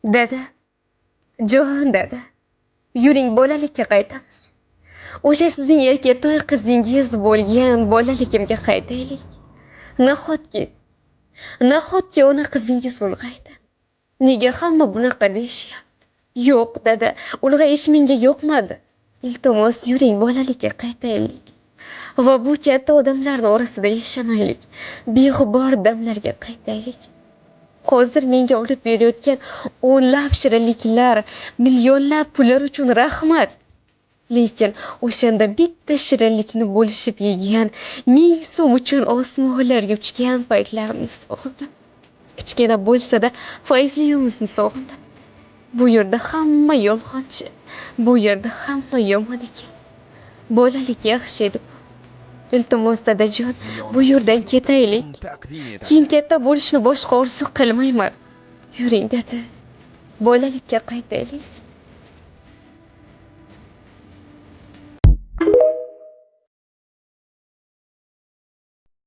Dada, jon dada, yuring, bolalikka qaytamiz. O'sha sizning erkatoy qizingiz bo'lgan bolaligimga qaytaylik. Nahotki, nahotki ona qizingiz ulg'aydi? Nega hamma bunaqa deyishyapti? Yo'q, dada, ulg'ayish menga yoqmadi. Iltimos, yuring, bolalikka qaytaylik. Va bu katta odamlarni orasida yashamaylik. Beg'ubor damlarga qaytaylik. Hozir menga olib berayotgan o'nlab shirinliklar, millionlab pullar uchun rahmat. Lekin o'shanda bitta shirinlikni bo'lishib yegan, 1000 so'm uchun osmonlarga uchgan paytlarimizni sog'indim. Kichkina bo'lsa-da, fayzli uyimizni sog'indim. Bu yerda hamma yolg'onchi, bu yerda hamma yomon ekan. Bolalik yaxshi edi. Iltimos, dadajon, bu yerdan ketaylik. Taqdim etadi. Keyin katta bo'lishni boshqa orzu qilmayman. Yuring, dada. Bolalikka qaytaylik.